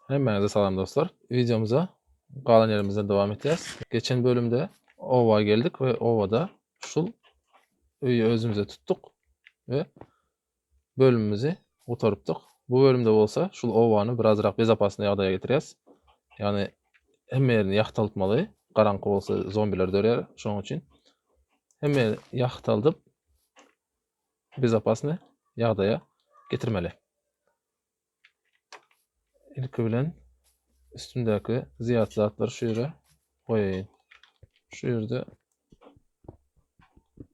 Hemmäňize salam dostlar. Wideomyza galan ýerimizden dowam etýäs. Geçen bölümde oba geldik we obada şul öýi özümize tutduk we bölümimizi gutarypdyk. Bu bölümde bolsa şul obany birazrak bezopasny ýagdaýa getirýäs. Ýagny hemme ýerini ýagtyltmaly. Garaňky bolsa zombiler dörýär. Şonuň üçin hemme ýeri ýagtaldyp bezopasny ýagdaýa getirmeli. Ilki bilen üstündäki zyýat zatlary şu ýere goýaýyn. Şu ýerde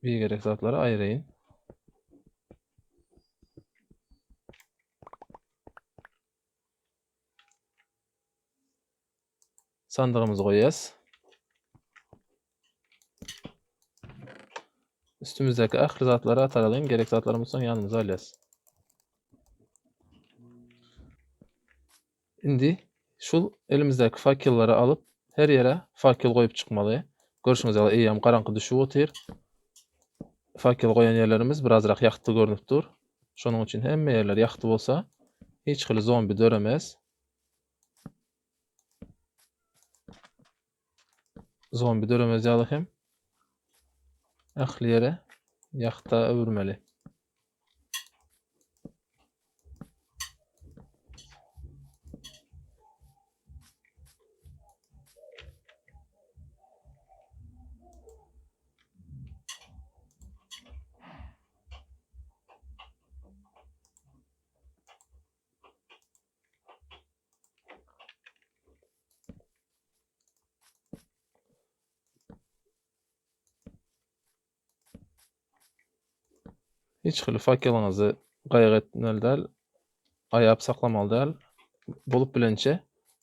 bigerek zatlary aýyraýyn. Sandygymyzy goýýas. Üstümizdäki ähli zatlary ataralyň, gerek zatlarymyzy soň ýanymyza alýas. Indi şul elimizdäki fakellary alyp, her ýere fakel goýup çykmaly. Görşüňiz ýaly eýýäm garaňky düşüp otyr. Fakel goýan ýerlerimiz birazrak ýagty görnüp dur. Şonuň üçin hemme ýerler ýagty bolsa, hiç hili zombi döremez. Zombi döremez ýaly hem ähli ýere ýahta öwürmeli. Hiç hili fakeliňizi gaýgy etmeli däl, aýap saklamaly däl. Bolup bilençe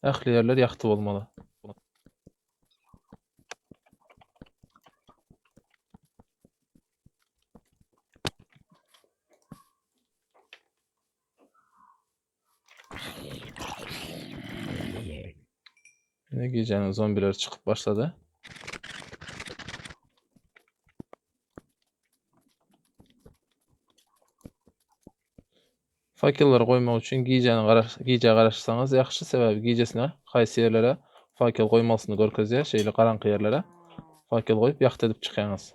ähli ýerler ýagty bolmaly. Ine gijäniň zombileri çykyp başlady. Fakellary goýmak üçin gijäni garaş gijä garaşsaňyz ýagşy, sebäbi gijesine haýsy ýerlere fakel goýmalysyny görkezýär, şeýle garaňky ýerlere fakel goýup ýagty edip çykýaňyz.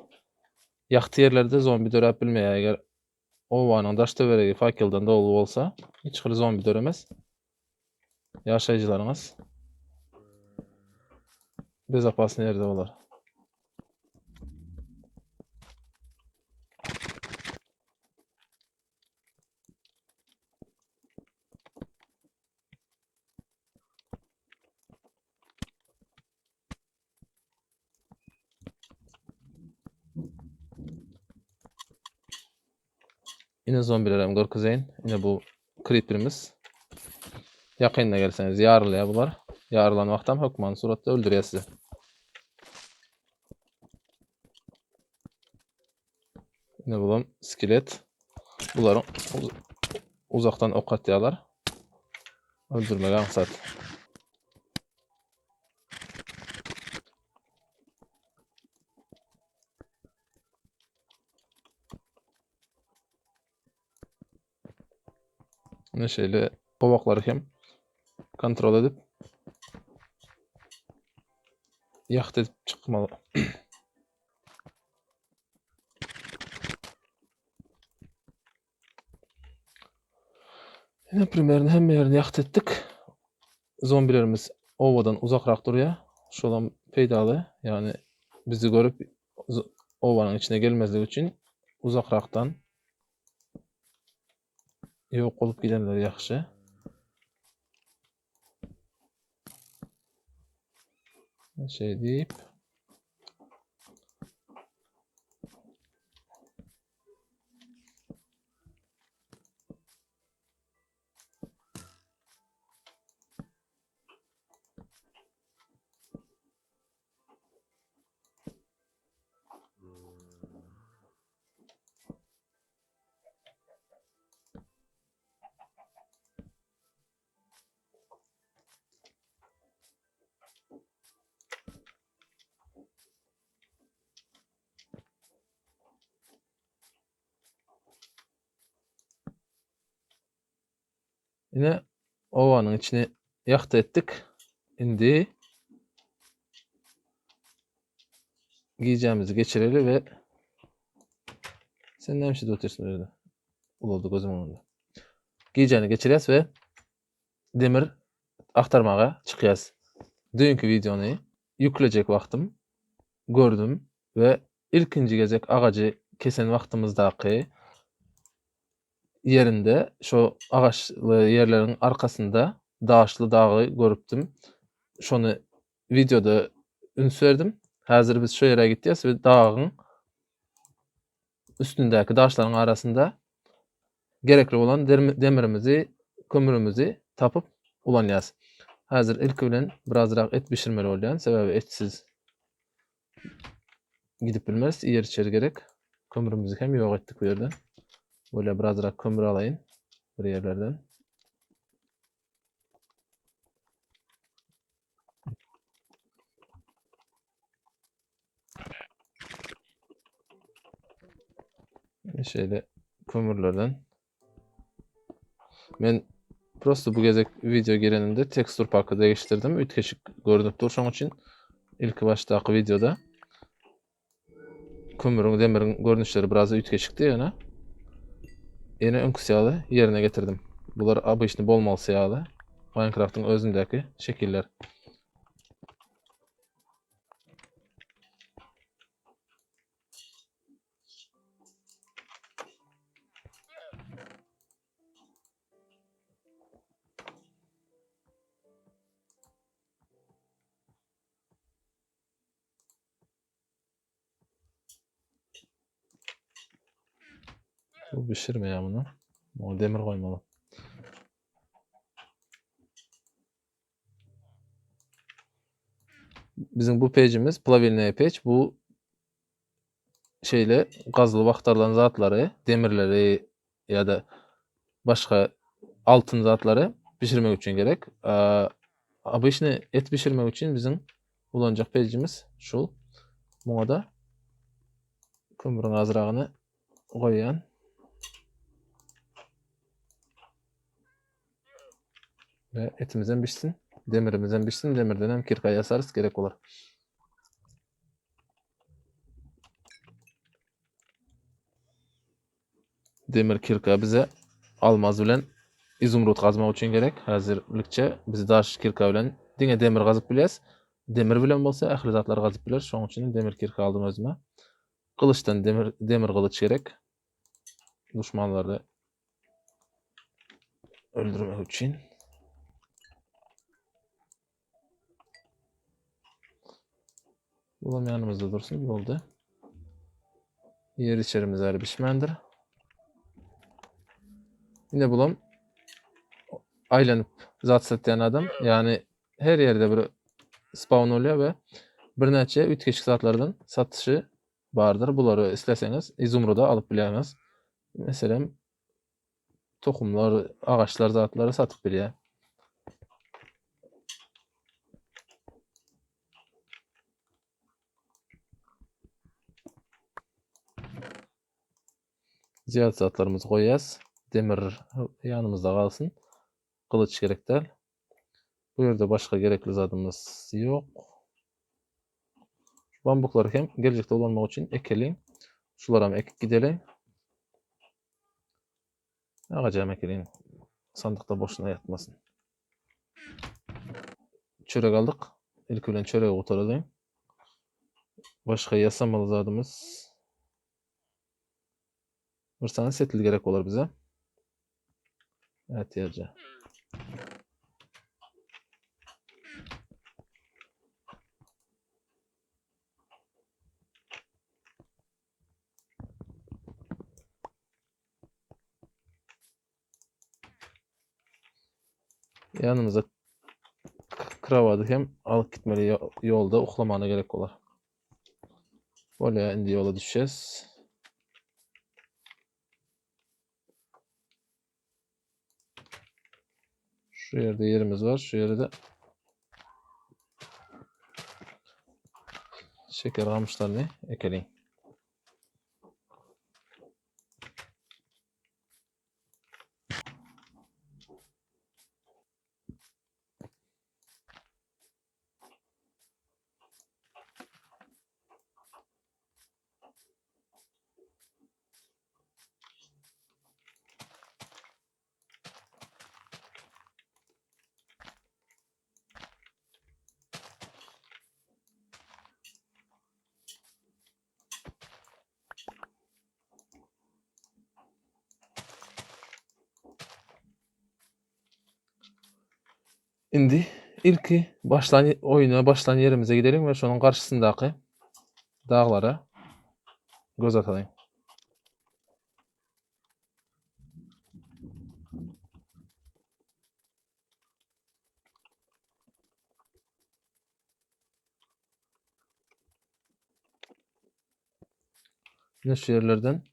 Ýagty ýerlerde zombi döräp bilmeýär, eger Obanyň daş-töweregi fakelden doly bolsa, hiç hili zombi döremez. Ýaşaýjylaryňyz bezopasny ýerde bolar. Ine zombiler hem görkezeýin. Ine bu creeperimiz. Ýakynda gelseňiz ýarylýar bular. Ýarylan wagtam hökmany suratda öldürýär sizi. Ine bulam skelet. Bularyň uzakdan ok atýarlar. Öldürmek aňsat. Ine şeýle gowaklary hem kontrol edip ýagt edip çykmaly. Ine primerni hemme ýerini ýagt etdik. Zombilerimiz obadan uzakrak durýar. Şolam peýdaly. Ýagny bizi görüp obanyň içine gelmezlik üçin uzakrakdan ýok bolup gidenleri ýagşy. Şeý diýip Ine obanyň içini. Ýahta etdik. Indi gijämizi geçireli we Sen näme işde otyrsyň öýde? Ulaldy gözümiň öňünde. Gijäni geçirýäs we demir agtarmaga çykýas. Düýnki wideony ýüklejek wagtym gördüm we ilkinji gezek agajy kesen wagtymyzdaky ýerinde şo agaçly ýerleriň arkasynda daşly dagy görüpdim. Şony wideoda üns berdim. Häzir biz şo ýere gitýäs we dagyň üstündäki daşlaryň arasynda gerekli bolan demirimizi, kömürimizi tapyp ulanýas. Häzir ilki bilen birazrak et bişirmeli bolýan, sebäbi etsiz gidip bilmeris. Iýer içer gerek. Kömrümüzi hem ýok etdik bu ýerden. Böyle birazrak kömür alaýyn bir ýerlerden. Şeýle kömürlerden. Men prosto bu gezek video girenimde tekstur paky değiştirdim. Üýtgeşik görünüp dur şoň üçin ilki başdaky videoda kömürüň, demiriň görnüşleri biraz üýtgeşikdi ýöne. Ýene öňküsi ýaly ýerine getirdim. Bular obyçny bolmalysy ýaly Minecraft'yň özündäki şekiller. Bu bişirmeýär muny. Muňa demir goýmaly. Biziň bu pejimiz plavilnaya peç. Bu şeýle gazylyp agtarylan zatlary, demirleri ýa-da başga altyn zatlary bişirmek üçin gerek. Obyçny et bişirmek üçin biziň ulanjak pejimiz şul. Muňa da kömrüň azragyny goýýan. Ve etimizem bişsin. Demirimizem bişsin. Demirden hem kirka ýasarys gerek bolar. Demir kirka bize almaz bilen izumrud gazmak üçin gerek. Häzirlikçe biz daş kirka bilen diňe demir gazyp bilýäs. Demir bilen bolsa ähli zatlary gazyp biler. Şonuň üçin demir kirka aldym özüme. Gylyçdan demir demir gylyç gerek. Duşmanlary öldürmek üçin. Bulam ýanymyzda dursun, boldy. Ýer içerimiz äri bişmändir. Ine bulam aýlanyp zat satýan adam. Ýagny her ýerde bir spawn bolýar we birnäçe üýtgeşik zatlardan satyşy bardyr. Bulary isleseňiz izumruda alyp bilýäňiz. Meselem, tohumlar, agaçlar zatlary satyp bilýär. Zyýat zatlarymyzy goýýas. Demir ýanymyzda galsyn. Gylyç gerek däl. Bu ýerde başga gerekli zadymyz ýok. Şu bambuklary hem geljekde ulanmak üçin ekeliň. Şularam ekip gideliň. Agajam ekeliň. Sandykda boşuna ýatmasyn. Çörek aldyk. Ilki bilen çöregi gutaralyň. Başga ýasamaly zadymyz bir sany setil gerek bolar bize. Ätiýaja. Ýanymyza krawady hem alyp gitmeli ýolda uklamana gerek bolar. Bolýar, indi ýola düşýäs. Şu ýerde ýerimiz bar, şu ýerde şeker gamyşlaryny ekeliň. Indi ilki başlan oýuna başlan ýerimize gideliň we şonuň garşysyndaky daglara göz atalyň. Ine şu ýerlerden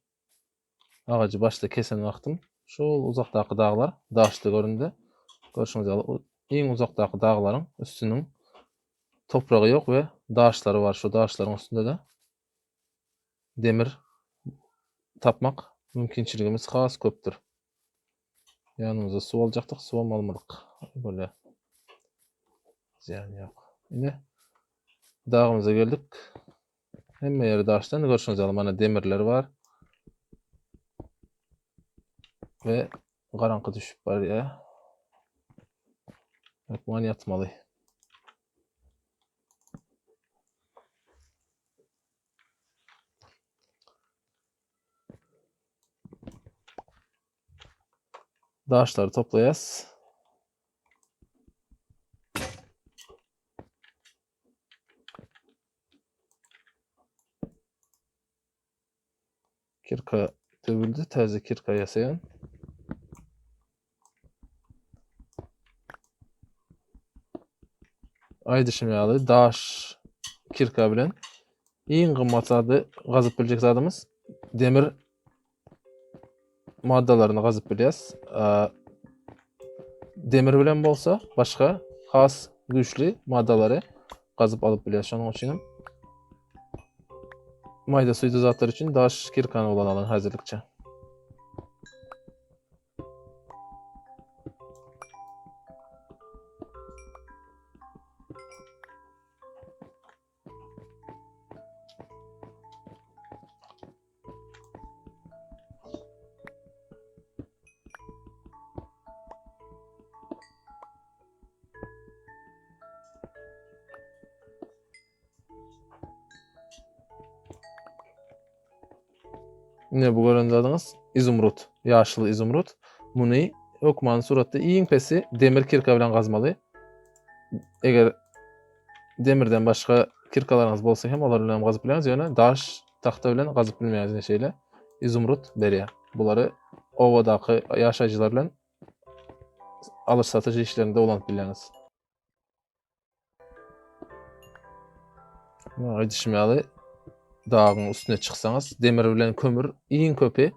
agajy başda kesen wagtym şol uzakdaky daglar daşly göründi. Görşüňiz ýaly iň uzakdaky daglaryň üstüniň topragy ýok we daşlary bar. Şu daşlaryň üstünde-de demir tapmak mümkinçiligimiz has köpdür. Ýanymyza suw aljakdyk, suwam almadyk. Bolýar. Zyýany ýok. Ine dagymyza geldik. Hemme ýeri daşdan görşüňiz ýaly mana demirler bar. We garaňky düşüp barýar. Hökman ýatmaly. Daşlary toplaýas. Kirka döwüldi, täze kirka ýasaýan. Aýdyşym ýaly, daş kirka bilen iň gymmat zady gazyp biljek zadymyz demir maddalaryny gazyp bilýäs. Demir bilen bolsa başga has güýçli maddalary gazyp alyp bilýäs. Şonuň üçin hem maýda suýda zatlar üçin daş kirkany ulanalyň häzirlikçe. Ine bu gören zadyňyz izumrud, ýaşyl izumrud. Muny hökmany suratda iň pesi demir kirka bilen gazmaly. Eger demirden başga kirkalaryňyz bolsa hem olar bilen hem gazyp bilýäňiz, ýöne daş tahta bilen gazyp bilmeýäňiz ine şeýle izumrud berýär. Bulary obadaky ýaşaýjylar bilen alyş-satyş işlerinde ulanyp bilýäňiz. Aýdyşym ýaly dagyň üstüne çyksaňyz demir bilen kömür iň köpi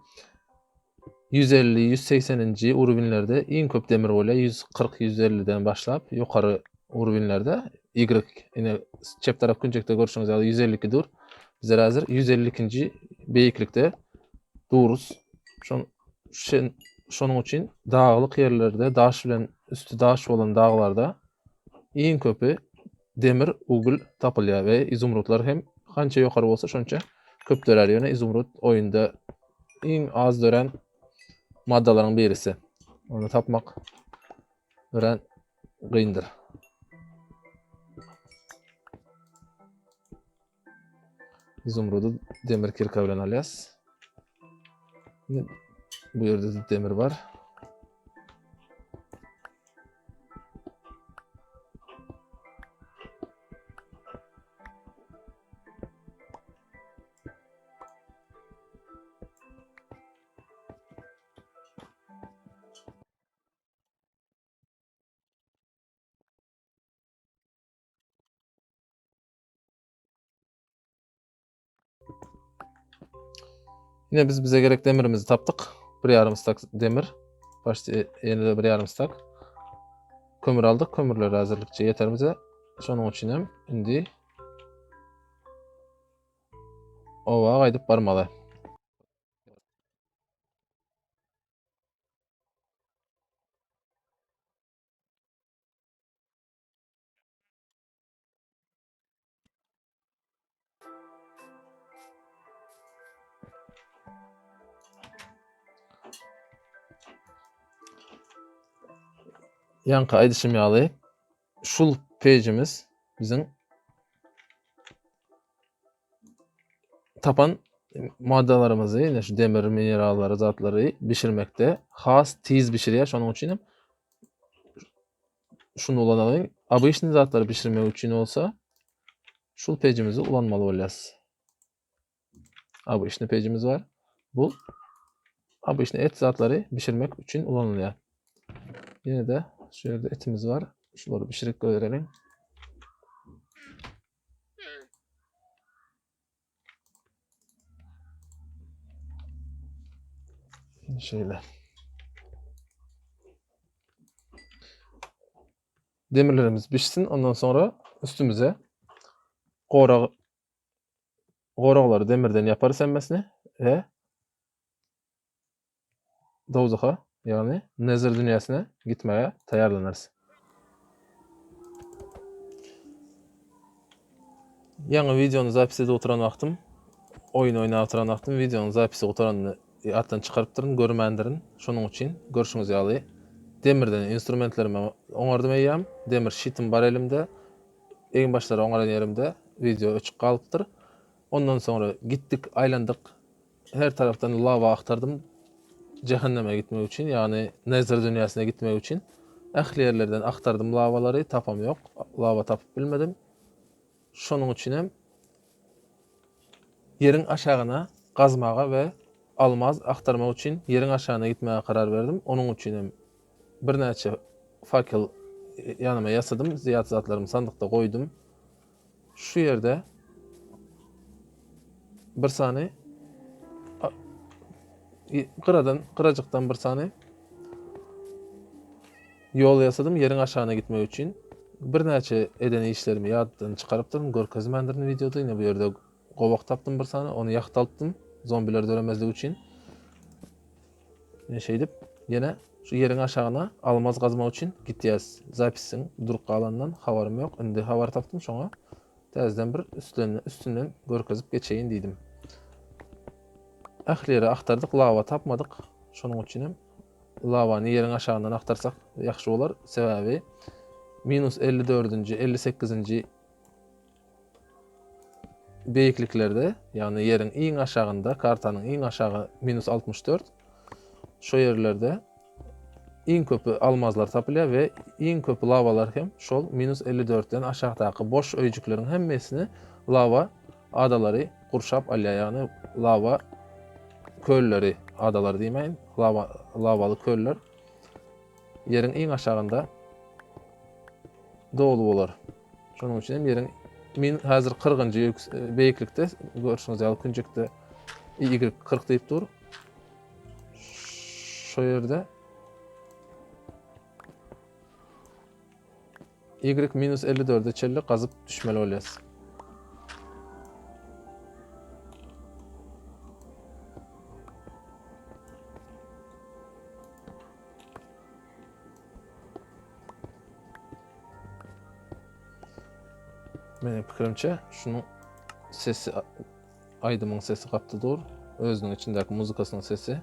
150-180-nji urwinlerde iň köp demir bolýar. 140-150-den başlap ýokary urwinlerde Y ine çep tarap künjekde görşüňiz ýaly 152 dur. Bizler häzir 152-nji beýiklikde durus. Şon şonuň üçin daglyk ýerlerde daş bilen üsti daş bolan daglarda iň köpi demir, ugl tapylýar we izumrudlar hem hança ýokary bolsa şonça köp dörär. Ýöne izumrud oýunda iň az dörän maddalaryň birisi. Ony tapmak örän gyndyr. Izumrudy demir kirka bilen alýas. Bu ýerde de demir bar. Yine biz bize gerek demirimizi tapdyk. Bir yarım stak demir. Başda ýene de bir yarım stak. Kömür aldyk. Kömürler hazırlıkça yeter bize. Şonuň üçin hem indi oba gaýdyp barmaly. Ýaňky aýdyşym ýaly, şul pejimiz biziň tapan maddalarymyzy, ýene şu demir, minerallary, zatlary bişirmekde has tiz bişirýär. Şonuň üçin hem. şuny ulanalyň. Obyçny zatlary bişirmek üçin bolsa şul pejimizi ulanmaly bolýas. Obyçny pejimiz bar. Bu obyçny et zatlary bişirmek üçin ulanylýar. Ýene de şu ýerde etimiz bar. Şulary bişirip goýbereliň. Şeýle. Demirlerimiz bişsin, ondan sonra üstümize gorag goraglary demirden yaparys hemmesini we dowzaha, ýagny Nether dünýäsine gitmäge taýýarlanarys. Ýaňy wideony zapis edip oturan wagtym, oýun oýnap oturan wagtym wideonyň zapisi gutaranyny ýatdan çykarypdyryn, görmändirin. Şonuň üçin görşüňiz ýaly demirden instrumentlerimi oňardym eýýäm. Demir şitim bar elimde. Egin-başlary oňaran ýerimde wideo öçük galypdyr. Ondan soňra gitdik, aýlandyk. Her tarapdan lawa agtardym. Jähenneme gitmek üçin, ýagny Nether dünýäsine gitmek üçin ähli ýerlerden agtardym lawalary, tapam ýok. Lawa tapyp bilmedim. Şonuň üçin hem ýeriň aşagyna gazmaga we almaz agtarmak üçin ýeriň aşagyna gitmäge karar berdim. Onuň üçin hem birnäçe fakel ýanyma ýasadym, zyýat zatlarymy sandykda goýdum. Şu ýerde bir sany gyradan, gyrajykdan bir sany ýol ýasadym ýeriň aşagyna gitmek üçin. Birnäçe eden işlerimi ýatdan çykarypdyryn, görkezmändirin wideoda. Ine bu ýerde gowak tapdym bir sany, ony ýagtaltdym zombiler döremezligi üçin. Ine şeýdip, ýene şu ýeriň aşagyna almaz gazmak üçin gitýäs. Zapisiň durup galanyndan habarym ýok. Indi habar tapdym şoňa. Täzeden bir üstünden, üstünden görkezip geçeýin diýdim. Ähli ýeri agtardyk, lawa tapmadyk. Şonuň üçin hem lawany ýeriň aşagyndan agtarsak ýagşy bolar. Sebäbi minus 54-nji, 58-nji beýikliklerde, ýagny ýeriň iň aşagynda, kartanyň iň aşagy minus 64, şo ýerlerde iň köpi almazlar tapylýar we iň köp lawalar hem şol minus 54-den aşakdaky boş öýjükleriň hemmesini lawa adalary gurşap alýar, ýagny lawa kölleri, adalar diýmäýin, lawa, lawaly köller ýeriň iň aşagynda doly bolar. Şonuň üçin hem ýeriň min häzir 40-njy beýiklikde görşüňiz ýaly künjekde Y 40 diýip dur. Şu ýerde Y minus 54-e çenli gazyp düşmeli bolýas. Meniň pikirimçe şunuň sesi aýdymyň sesi gaty dur. Özüniň içindäki muzikasynyň sesi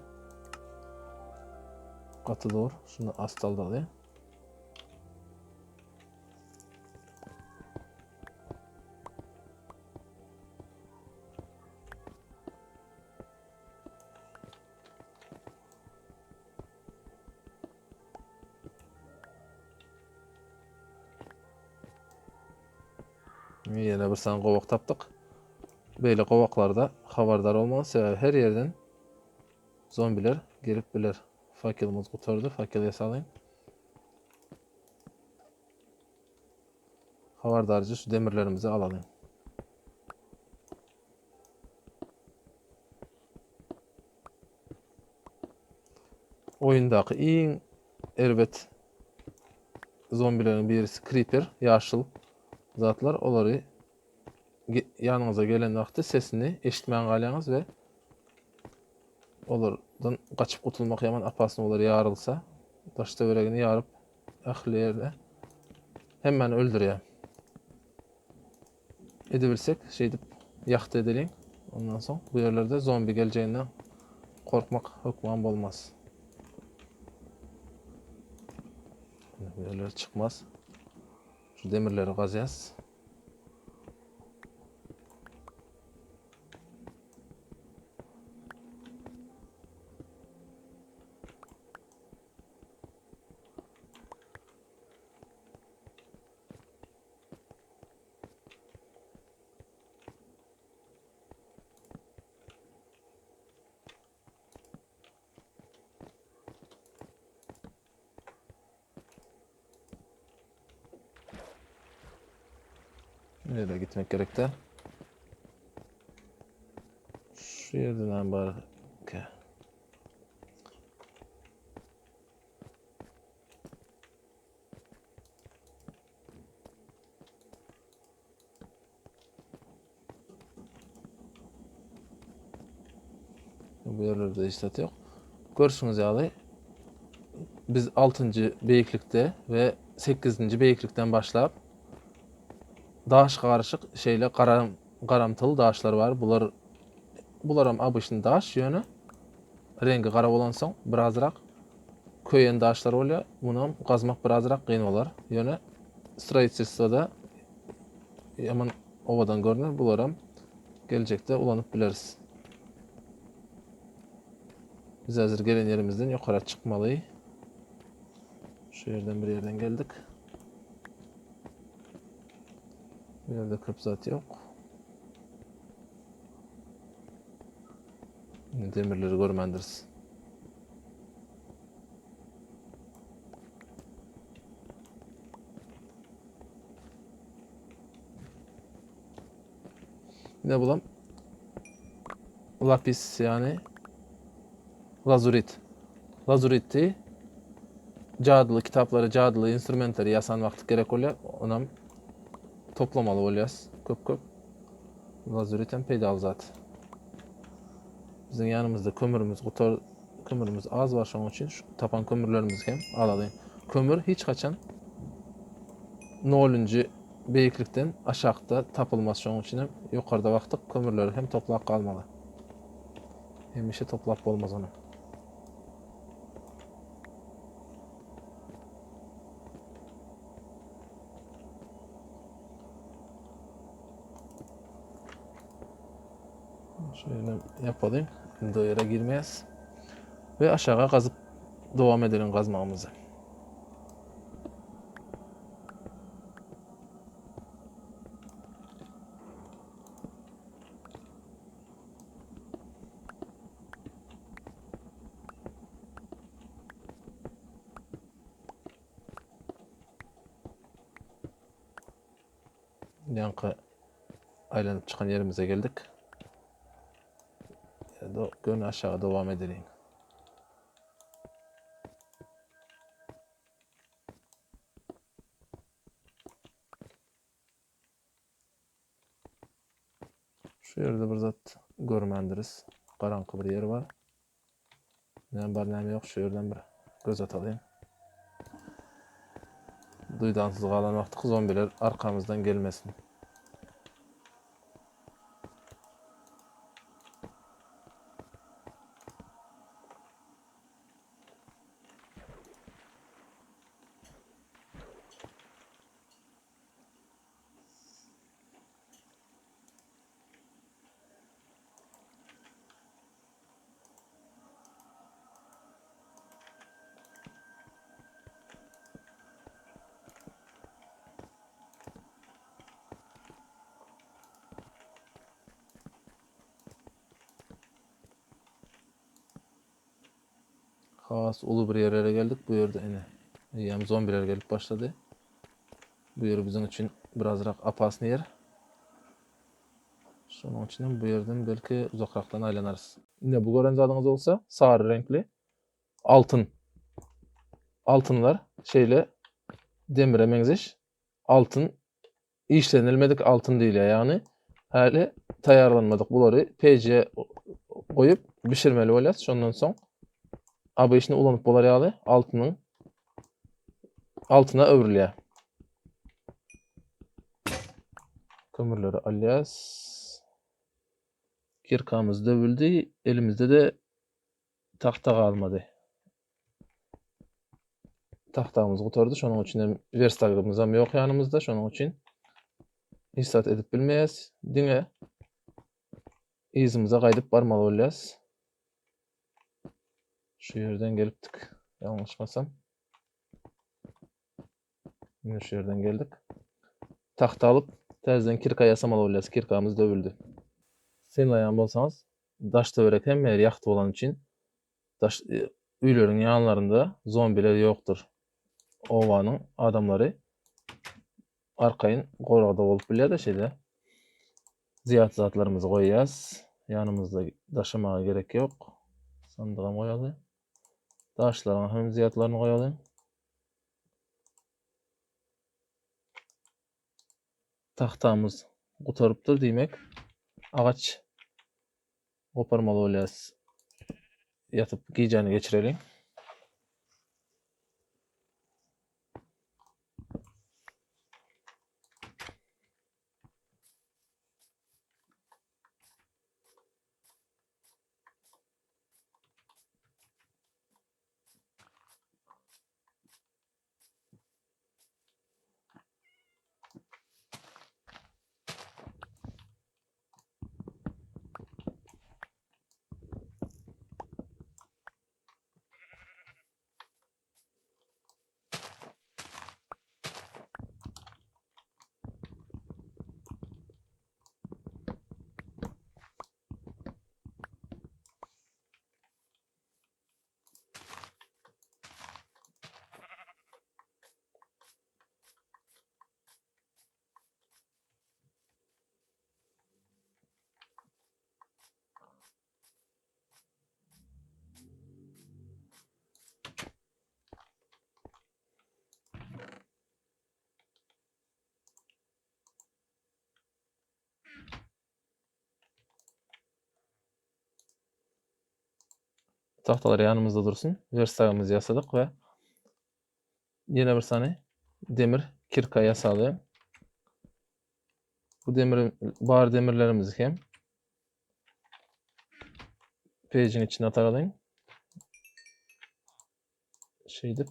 gaty dur. Şunu astaldaly. Ýene bir sany gowak tapdyk. Beýle gowaklarda habardar olmaly, sebäbi her ýerden zombiler gelip biler. Fakelimiz gutardy, fakel ýasalyň. Habardarja şu demirlerimizi alalyň. Oýundaky iň erbet zombileriň birisi Creeper, ýaşyl zatlar. Olary ýanyňyza gelen wagty sesini eşitmän galýaňyz we olardan gaçyp gutulmak ýaman opasny bolar ýarylsa. Daş töweregini ýaryp ähli ýerde hemmäni öldürýär. Edebilsek şeýdip ýahta edeliň. Ondan soň bu ýerlerde zombi geljeginden korkmak hökman bolmaz. Bu ýerler çykmaz. Şu demirleri gazýas. Nereye gitmek gerek däl. Şu ýerde näme bar? Bu yerlerde hiç zat yok. Görüşüňiz ýaly biz 6-njy beýiklikde we 8-nji beýiklikden başlap daş garyşyk şeýle garam garamtyl daşlar bar. Bular bularam obyçny daş ýöne reňgi gara bolansoň birazrak köýen daşlar bolýar. Munam gazmak birazrak kyn bolar. Ýöne stroitelstwoda ýaman owadan görner. Bularam geljekde ulanyp bileris. Biz häzir gelen ýerimizden ýokara çykmaly. Şu ýerden bir ýerden geldik. Bu ýerde köp zat ýok. Indi demirleri görmändiris. Ne bulam? Lapis yani lazurit. Lazuriti jadyly kitaplary, jadyly instrumentleri ýasan wagty gerek bolýar. Onam toplamaly bolýas köp-köp. Lazurit hem peýdaly zat. Biziň ýanymyzda kömürimiz gutar, kömürimiz az bar şonuň üçin şu tapan kömürlerimizi hem alalyň. Kömür hiç haçan nolunjy beýiklikden aşakda tapylmaz şonuň üçin hem ýokarda bakdyk kömürleri hem toplap galmaly. Hemişe toplap bolmaz ony. Şöyle yapalyň. Indi o ýere girmeýäs. We aşaga gazyp dowam edeliň gazmagymyzy. Ýaňky aýlanyp çykan ýerimize geldik. Göni aşaga dowam edeliň. Şu ýerde bir zat görmändiris. Garaňky bir ýer bar. Näme bar, näme ýok, şu ýerden bir göz atalyň. Duýdansyz galan wagty zombiler arkamyzdan gelmesin. Has uly bir ýerlere geldik. Bu ýerde ine eýýäm zombiler gelip başlady. Bu ýer biziň üçin birazrak opasny ýer. Şonuň üçin hem bu ýerden belki uzakrakdan aýlanarys. Ine bu gören zadyňyz bolsa sary reňkli altyn. Altynlar şeýle demire meňzeş altyn işlenilmedik altyn diýilýär. Ýagny häli taýýarlanmadyk bulary peje goýup bişirmeli bolýar. Şondan soň obyçny ulanyp bolar ýaly altynyň altyna öwrülýär. Kömürleri alýas. Kirkamyz döwüldi. Elimizde-de tagta galmady. Tagtamyz gutardy. Şonuň üçin hem werstagymyz hem ýok ýanymyzda. Şonuň üçin hiç zat edip bilmeýäs. Diňe yzymyza gaýdyp barmaly bolýas. Şu ýerden gelipdik. Ýalňyşmasam. Ine şu ýerden geldik. Tagta alyp, täzeden kirka ýasamaly bolýas. Kirkamyz döwüldi. Synlaýan bolsaňyz, daş-töwerek hemme ýeri ýagty bolany üçin daş öýleriň ýanlarynda zombiler ýokdur. Obanyň adamlary. Arkaýyn goragda bolup bilýär-de şeýle. Zyýat zatlarymyzy goýýas. Ýanymyzda daşamaga gerek ýok. Sandygam goýaly. Daşlaryň hem zyýatlaryny goýaly. Tagtamyz gutarypdyr diýmek. Agaç goparmaly bolýas. Ýatyp gijäni geçireliň. Tahtalar ýanymyzda dursun. Werstagymyzy ýasadyk we ýene bir sany demir kirka ýasaly. Bu demir bar demirlerimizi hem pejiň içine ataralyň. Şeýdip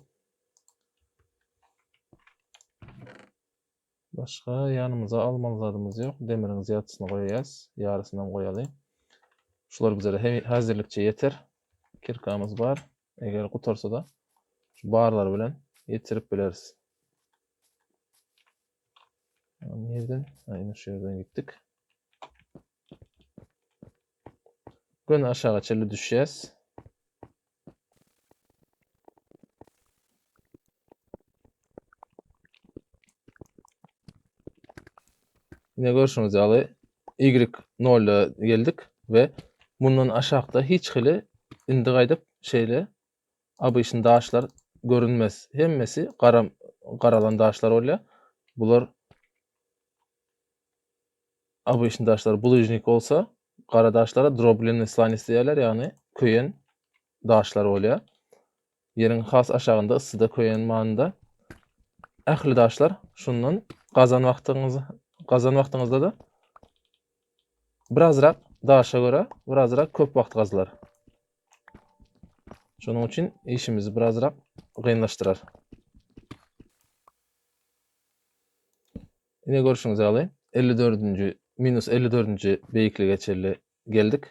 Başga ýanymyza almaly zadymyz ýok. Demiriň zyýatysyny goýýas. Ýarysyndan goýaly. Şular bize häzirlikçe ýeter. Kirkamyz bar. Eger gutarsa-da şu barlar bilen ýetirip bileris. Nirden? Ha, ine şu ýerden gitdik. Göni aşaga çenli düşýäs. Ine görşüňiz ýaly Y0 geldik we mundan aşakda hiç hili indi gaýdyp şeýle obyçny daşlar görünmez. Hemmesi gara garalan daşlar bolýar. Bular obyçny daşlar bulyžnik bolsa, gara daşlara droblennyý slanis diýýärler, ýagny köýen daşlar bolýar. Ýeriň has aşagynda yssyda köýen manyda ähli daşlar şundan gazan wagtyňyz gazan wagtyňyzda-da birazrak daşa görä birazrak köp wagt gazylar. Şonuň üçin işimizi birazrak kynlaşdyrar. Ine görşüňiz ýaly 54-nji minus 54-nji beýiklige çenli geldik.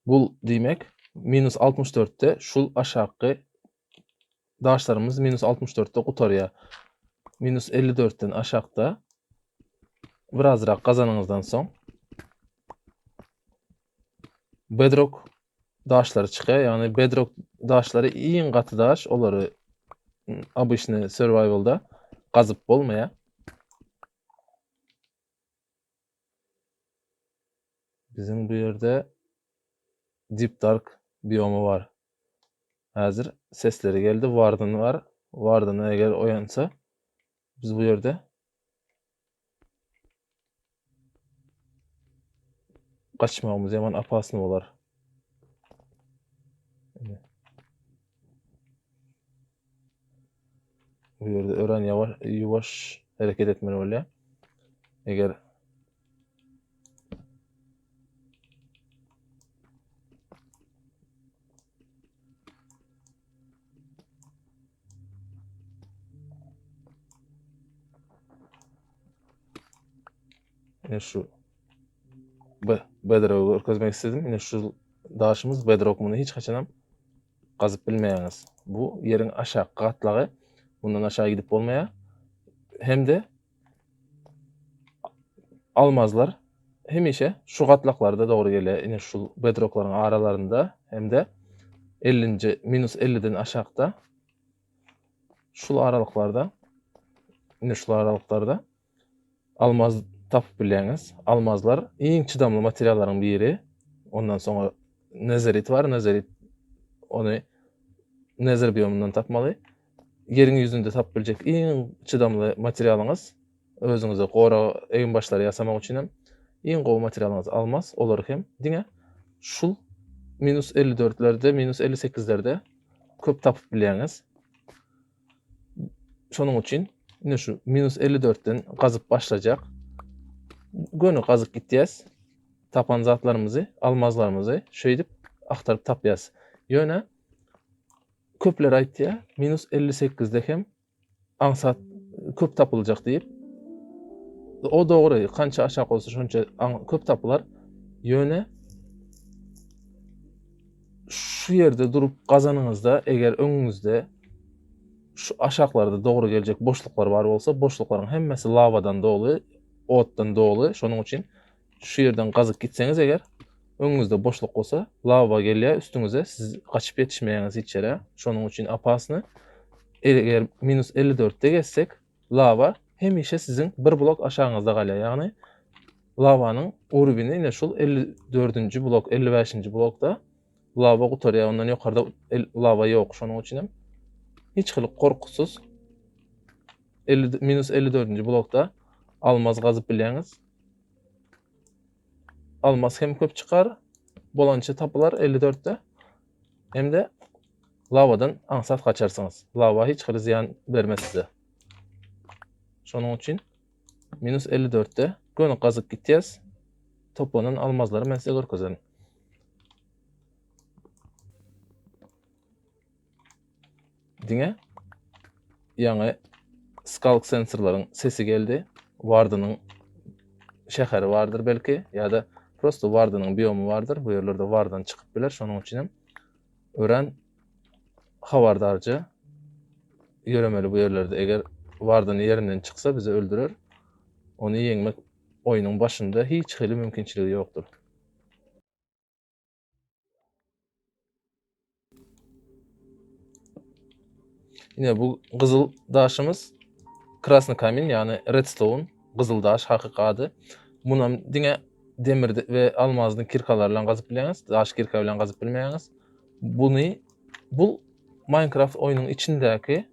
Bul diýmek minus 64-de şul aşakky daşlarymyz minus 64-de gutarýar. Minus 54-den aşakda birazrak gazanyňyzdan soň bedrock daşlary çykýar. Ýagny bedrock daşlary iň gaty daş, olary obyçny survivalda gazyp bolmaýar. Biziň bu ýerde Deep Dark biomy bar. Häzir sesleri geldi. Warden bar. Warden eger oýansa biz bu ýerde gaçmagymyz ýaman opasny bolar. Bu ýerde örän ýawaş, ýuwaş hereket etmeli bolýar. Eger Ine şu bedrock görkezmek istedim. Ine şu daşymyz bedrock muny hiç haçanam gazyp bilmeýäňiz. Bu ýeriň aşak gatlagy. Bundan aşağı gidip bolmaýar. Hem de almazlar hemişe şu gatlaklarda dogry gelýär. Ine şu bedrocklaryň aralarynda hem de 50-nji minus 50-den aşakda şu aralyklarda ine şu aralyklarda. Almaz tapyp bilýäňiz. Almazlar iň çydamly materiallaryň biri. Ondan soňra nezerit bar. Nezerit ony nezer biomyndan tapmaly. Ýeriň ýüzünde tapyp biljek iň çydamly materialyňyz özüňize gorag eginbaşlary ýasamak üçin hem iň gowy materialyňyz almaz. Olary hem diňe şul minus 54-lerde, minus 58-lerde köp tapyp bilýäňiz. Şonuň üçin ine şu minus 54-den gazyp başlajak. Göni gazyp gitýäs. Tapan zatlarymyzy, almazlarymyzy şeýdip aktaryp tapýas. Ýöne köpler aýtýar, minus 58-de hem aňsat köp tapyljak diýip. O dogry, kança aşak bolsa şonça köp tapylar. Ýöne şu ýerde durup gazanyňyzda, eger öňüňizde şu aşaklarda dogry geljek boşluklar bar bolsa, boşluklaryň hemmesi lawadan doly, otdan doly. Şonuň üçin şu ýerden gazyp gitseňiz eger öňüňizde boşluk bolsa, lawa gelýär üstüňize, siz gaçyp ýetişmeýäňiz hiç ýere. Şonuň üçin opasny. Eger minus 54-de gezsek, lawa hemişe siziň bir blok aşagyňyzda galýar. Ýagny lawanyň urbini ine şul 54-nji blok, 55-nji blokda lawa gutarýar. Ondan ýokarda lawa ýok. Şonuň üçin hem hiç hili gorkusyz 50 minus 54-nji blokda almaz gazyp bilýäňiz. Almaz hem köp çykar. Bolança tapylar 54-de. Hem-de lawadan aňsat gaçarsyňyz. Lawa hiç hili zyýan bermez size. Şonuň üçin minus 54-de göni gazyp gitýäs. Toplanan almazlary men size görkezerin. Diňe ýaňy skalk sensorlaryň sesi geldi. Wardynyň şäheri bardyr belki ýa-da prosto Wardynyň biomy bardyr. Bu ýerlerde Wardan çykyp biler. Şonuň üçin hem örän habardarja ýöremeli bu ýerlerde. Eger Wardan ýerinden çyksa bizi öldürer. Ony ýeňmek oýnuň başynda hiç hili mümkinçiligi ýokdur. Ine bu gyzyl daşymyz Krasny kamin ýagny redstone gyzyl daş hakyky ady. Munam diňe demir we almazny kirkalar bilen gazyp bilýäňiz, daş kirka bilen gazyp bilmeýäňiz. Buny bu Minecraft oýnuň içindäki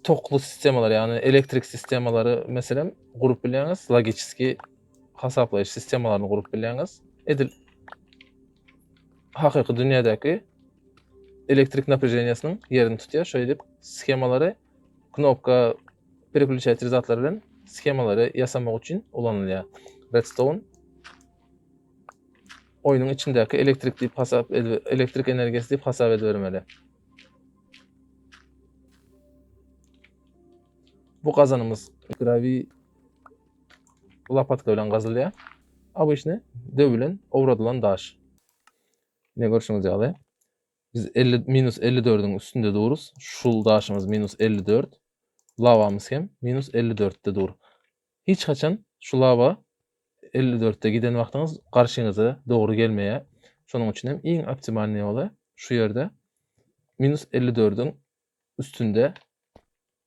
tokly sistemalar, ýagny elektrik sistemalary meselem gurup bilýäňiz, logiçeski hasaplaýyş sistemalaryny gurup bilýäňiz. Edil hakyky dünýädäki elektrik napräženiýasynyň ýerini tutýar. Şeýdip skemalary knopka pereklýuçatel zatlar bilen skemalary ýasamak üçin ulanylýar. Redstone oýnuň içindäki elektrik diýip hasap elektrik energiýasy diýip hasap edibermeli. Bu gazanymyz gravi Lopatka bilen gazylýar. Obyçny döwülen, owradylan daş. Ine görşüňiz ýaly. Biz 50 minus 54-iň üstünde durus. Şul daşymyz minus 54. Lawamyz hem minus 54-de dur. Hiç haçan şu lawa 54-de giden wagtyňyz garşyňyza dogry gelmeýär. Şonuň üçin hem iň optimalnyý ýoly şu ýerde minus 54-iň üstünde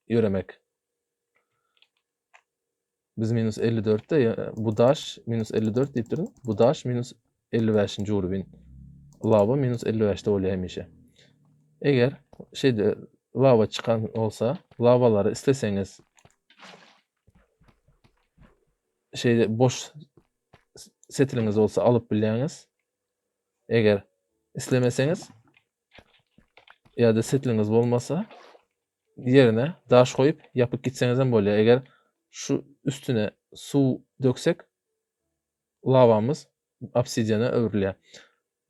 ýöremek. Biz minus 54-de bu daş minus 54 diýip durun. Bu daş minus 55-nji urbin. Lava minus 55-de bolýar hemişe. Eger şeyde lava çykan bolsa, lavalary isleseňiz şeyde boş setiliňiz bolsa alyp bilýäňiz. Eger islemeseňiz ýa-da setiliňiz bolmasa ýerine daş goýup ýapyp gitseňiz hem bolýar. Eger şu üstüne suw döksek lawamyz obsidiana öwrülýär.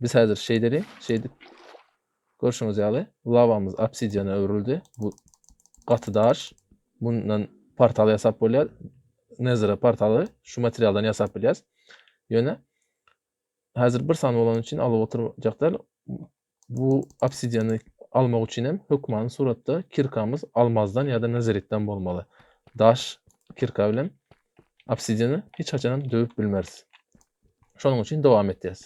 Biz häzir şeýdeli, şeýdip görşüňiz ýaly lawamyz obsidiana öwrüldi. Bu gaty daş. Bundan portal ýasap bolýar. Nether portaly şu materialdan ýasap bilýäs. Ýöne häzir bir sany bolany üçin alyp oturjak däl. Bu obsidiany almak üçin hem hökmany suratda kirkamyz almazdan ýa-da nezeritden bolmaly. Daş kirka bilen obsidiany hiç haçan hem döwüp bilmeris. Şonuň üçin dowam etýäs.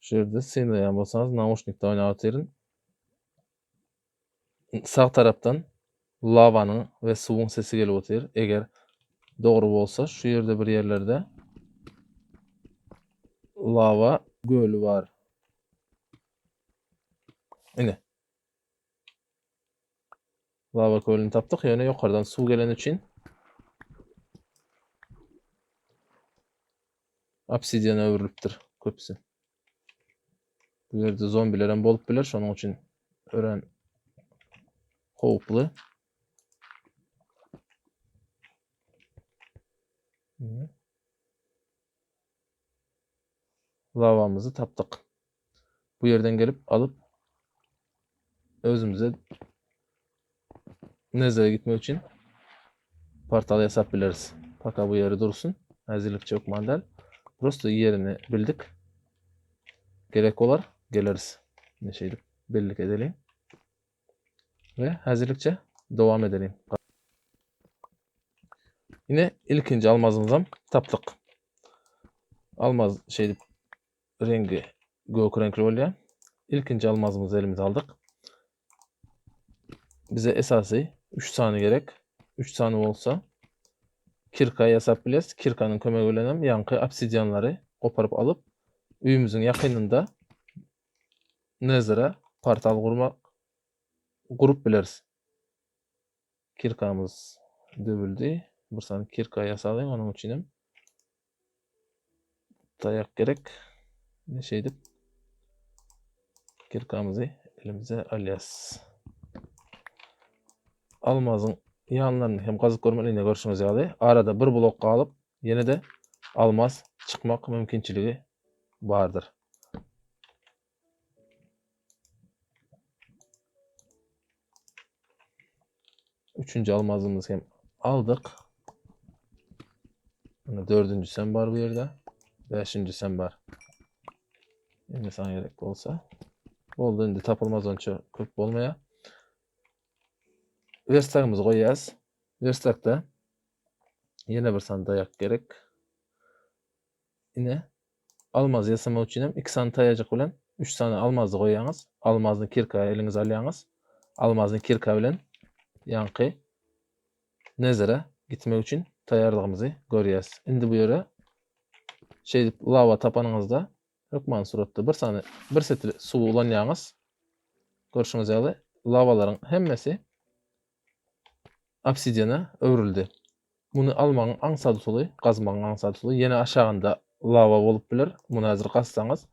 Şu ýerde synlaýan bolsaňyz nauşnikde oýnap otyryn. Sag tarapdan Lawanyň we suwuň sesi gelip otyr. Eger dogry bolsa şu ýerde bir ýerlerde lawa göli bar. Ine. Lawa kölüni tapdyk, ýöne ýokardan suw geleni üçin obsidiana öwrülipdir köpüsi. Bu ýerde zombiler hem bolup biler, şonuň üçin örän howply. Lawamyzy tapdyk. Bu ýerden gelip alyp özümize Nezere gitmek üçin portal ýasap bileris. Paka bu ýeri dursun. Häzirlikçe hökman däl. Prosto ýerini bildik. Gerek bolar, geleris. Ine şeýdip bellik edeliň. We häzirlikçe dowam edeliň. Ine ilkinji almazymyzam tapdyk. Almaz şeýdip reňgi gök reňkli bolýar. Ilkinji almazymyzy elimize aldyk. Bize esasy 3 sany gerek. 3 sany bolsa kirka ýasap bileris. Kirkanyň kömegi bilen hem ýaňky obsidianlary goparyp alyp, öýümiziň ýakynynda Nether'e portal gurmak gurup bileris. Kirkamyz döwüldi. Bir sany kirka ýasalyň, onuň üçin hem taýak gerek. Ine şeýdip kirkamyzy elimize alýas. Almazyň ýanlaryny hem gazyp görmeli, ine görşüňiz ýaly, arada bir blok galyp, ýene-de almaz çykmak mümkinçiligi bardyr. Üçünji almazymyzy hem aldyk. Ine dördünjisi hem bar bu ýerde. Bäşinjisi hem bar. Indi sana gerek bolsa. Boldy indi tapylmaz onça köp bolmaýar. Werstagymyzy goýýas. Werstakda ýene bir sany daýak gerek. Ine Almaz ýasamak üçin hem iki sany taýajyk bilen üç sany almazy goýýaňyz. Almazyny kirka eliňize alýaňyz. Almazyny kirka bilen ýaňky Nezere gitmek üçin taýýarlygymyzy görýäs. Indi bu ýere şeýdip lawa tapanyňyzda hökmany suratda bir sany bir setil suwy ulanýaňyz. Görşüňiz ýaly lawalaryň hemmesi obsidiana öwrüldi. Muny almagyň aňsat usuly, gazmagyň aňsat usuly, ýene aşagynda lawa bolup biler. Muny häzir gazsaňyz,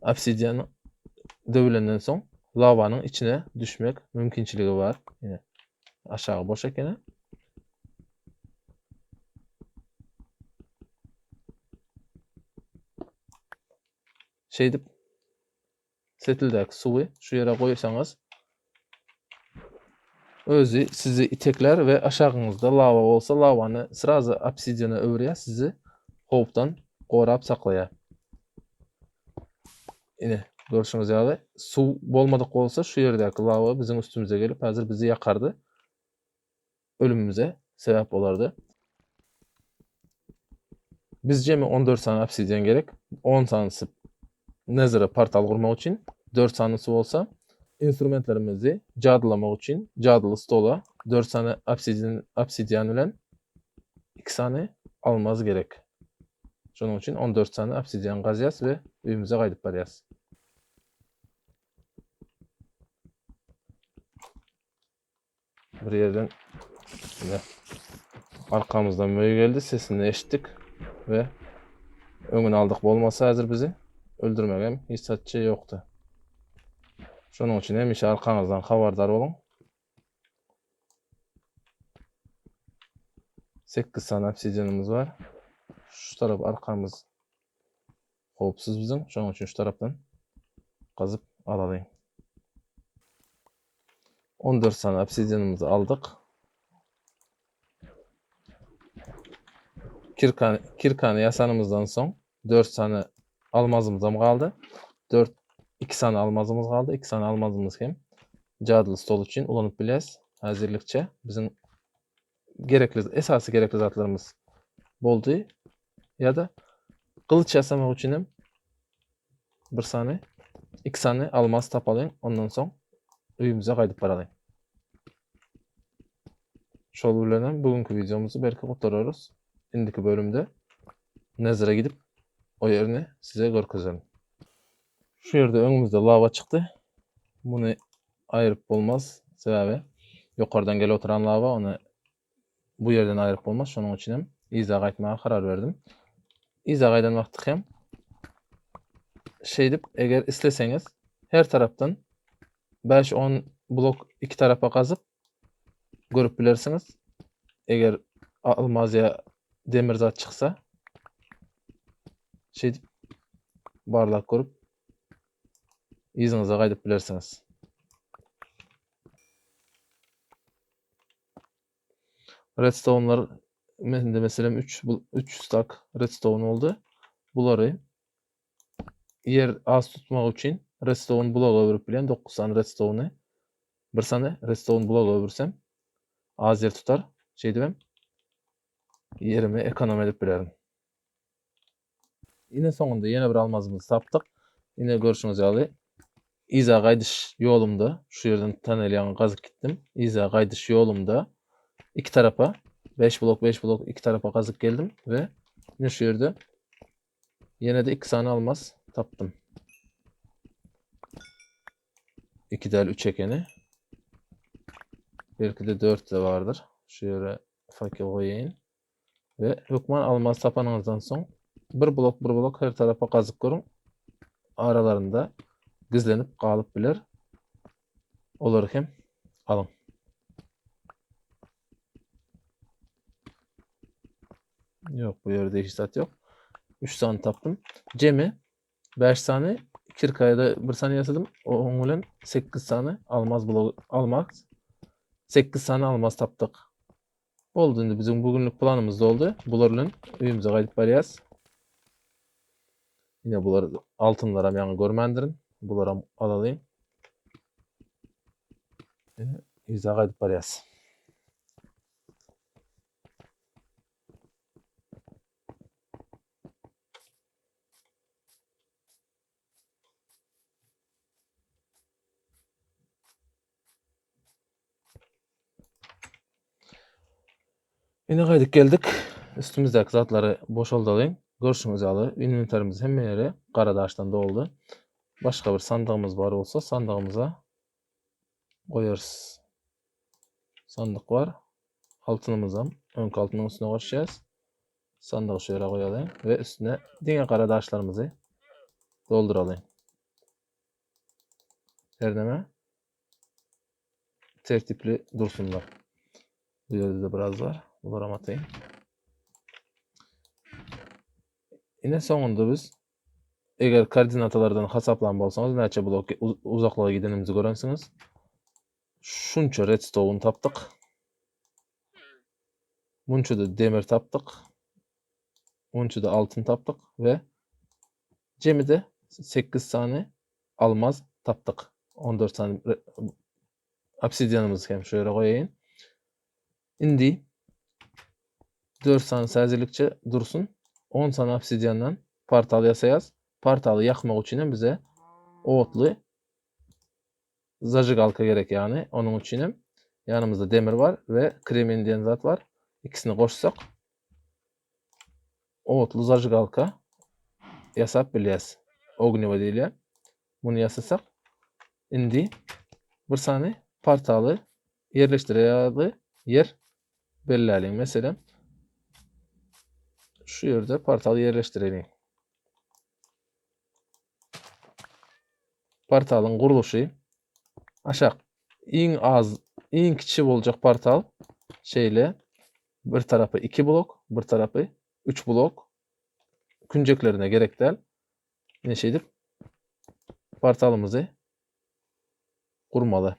obsidian döwülenden soň lawanyň içine düşmek mümkinçiligi bar. Ýene aşagy boş ekeni. Şeýdip Setildäki suwy şu ýere goýsaňyz, özi sizi iteklär we aşagyňyzda lawa bolsa, lawany srazy obsidiana öwürýär, sizi howpdan gorap saklaýar. Ine, görşüňiz ýaly, suw bolmadyk bolsa, şu ýerdäki lawa biziň üstümize gelip, häzir bizi ýakardy. Ölümimize sebäp bolardy. Biz jemi 14 sany obsidian gerek. 10 sanysy Nether'e portal gurmak üçin, 4 sanysy bolsa instrumentlerimizi jadylamak üçin jadyly stola 4 sany obsidian, obsidian bilen 2 sany almaz gerek. Şonuň üçin 14 sany obsidian gazýas we öýümize gaýdyp barýas. Bir ýerden ine arkamyzdan möý geldi, sesini eşitdik we öňüni aldyk. Bolmasa häzir bizi öldürmegem hiç zatça ýokdy. Şonuň üçin hemişe arkaňyzdan habardar boluň. 8 sany obsidianymyz bar. Şu tarap arkamyz howpsuz biziň. Şonuň üçin şu tarapdan gazyp alalyň. 14 sany obsidianymyzy aldyk. Kirkany, kirkany ýasanymyzdan soň 4 sany almazymyzam galdy. 4 2 sany almazymyz galdy. 2 sany almazymyz hem jadyly stol üçin ulanyp bilýäs. Häzirlikçe biziň gerekli esasy gerekli zatlarymyz boldy. Ýa-da gylyç ýasamak üçin hem bir sany, iki sany almaz tapalyň, ondan soň öýümize gaýdyp baralyň. Şol bilenem bugünkü videomuzy belki gutararys. Indiki bölümde Nether'e gidip o yerini size görkezerin. Şu ýerde öňümizde lawa çykdy. Muny aýyryp bolmaz. Sebäbi ýokardan gelip oturan lawa ony bu ýerden aýryp bolmaz. Şonuň üçin hem yza gaýtmaga karar berdim. Yza gaýdan wagty hem şeýdip eger isleseňiz her tarapdan 5-10 blok iki tarapa gazyp görüp bilersiňiz. Eger almaz ýa demir zat çyksa şeýdip barlap görüp yzyňyza gaýdyp bilersiňiz. Redstone'lar mende meselem 3 3 stack redstone boldy. Bulary ýer az tutmak üçin redstone bloga öwürip bilýän 9 sany redstone'y bir sany redstone bloga öwürsem az ýer tutar. Şeýdibem ýerimi ekonom edip bilerin. Ine soňunda ýene bir almazymyzy tapdyk. Ine görşüňiz ýaly yza gaýdyş ýolumda şu ýerden tonel ýaňy gazyp gitdim. Yza gaýdyş ýolumda iki tarapa 5 blok 5 blok iki tarapa gazyp geldim we ine şu ýerde ýene de 2 sany almaz tapdym. 2 däl 3 ekeni. Belki de 4 de bardyr. Şu ýere fakel goýaýyn. We hökman almaz tapanyňyzdan soň bir blok bir blok her tarapa gazyp görüň. Aralarynda gizlenip galyp biler. Olary hem alyň. Ýok, bu ýerde hiç zat ýok. 3 sany tapdym. Jemi 5 sany kirkaýda bir sany ýasadym. Onuň bilen 8 sany almaz blok almaz. 8 sany almaz tapdyk. Boldy indi biziň bugünlik planymyz doldy. Bular bilen öýümize gaýdyp barýas. Ine bular altynlaram ýaňy görmändirin. Bularam alalyň. Ine yza gaýdyp barýas. Ine gaýdyp geldik. Üstümizdäki zatlary boşaldalyň. Görşüňiz ýaly, inwentarymyz hemme ýeri gara daşdan doldy. Başga bir sandygymyz bar bolsa, sandygymyza goýarys. Sandyk bar. Altynymyzam öňki altynyň üstüne goşýas. Sandygy şu ýere goýalyň we üstüne diňe gara daşlarymyzy dolduralyň. Her näme tertipli dursunlar. Bu ýerde de biraz bar. Bularam ataýyn. Ine soňunda biz eger koordinatalardan hasaplan bolsaňyz näçe blok uzaklyga gidenimizi görensiňiz. Şunça redstone tapdyk. Munça da demir tapdyk. Munça da altyn tapdyk we jemi de 8 sany almaz tapdyk. 14 sany obsidianymyzy hem şu ýere goýaýyn. Indi 4 sany säzilikçe dursun. 10 sany obsidiandan portal ýasaýas. Portaly ýakmak üçin hem bize otly zajigalka gerek ýagny. Onuň üçin hem ýanymyzda demir bar we kremen diýen zat bar. Ikisini goşsak otly zajigalka ýasap bilýäs. Ogniwo diýilýär. Muny ýasasak, indi bir sany portaly ýerleşdirýärdi ýer belläliň. Meselem, şu ýerde portal ýerleşdireliň. Portalyň gurluşy aşak iň az, iň kiçi boljak portal şeýle bir tarapy 2 blok, bir tarapy 3 blok. Künjeklerine gerek däl. Ine şeýdip portalymyzy gurmaly.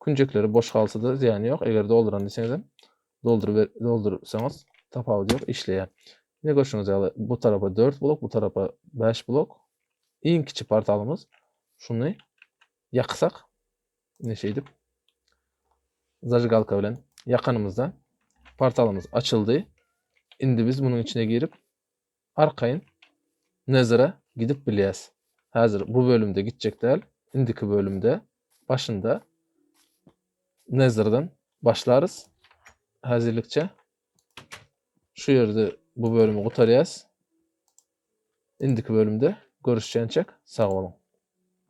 Künjekleri boş galsa-da zyýany ýok. Eger dolduran diýseňizem dolduryp doldursaňyz tapawudy ýok, işleýär. Ine görşüňiz ýaly bu tarapa 4 blok, bu tarapa 5 blok. Iň kiçi portalymyz. Şuny ýaksak, ine şeýdip zajigalka bilen ýakanymyzda portalymyz açyldy. Indi biz munuň içine girip arkaýyn Nezere gidip bilýäs. Häzir bu bölümde gitjek däl, indiki bölümde başynda Nezerden. Başlarys. Häzirlikçe şu ýerde bu bölümi gutarýas. Indiki bölümde görüşýänçäk sag boluň.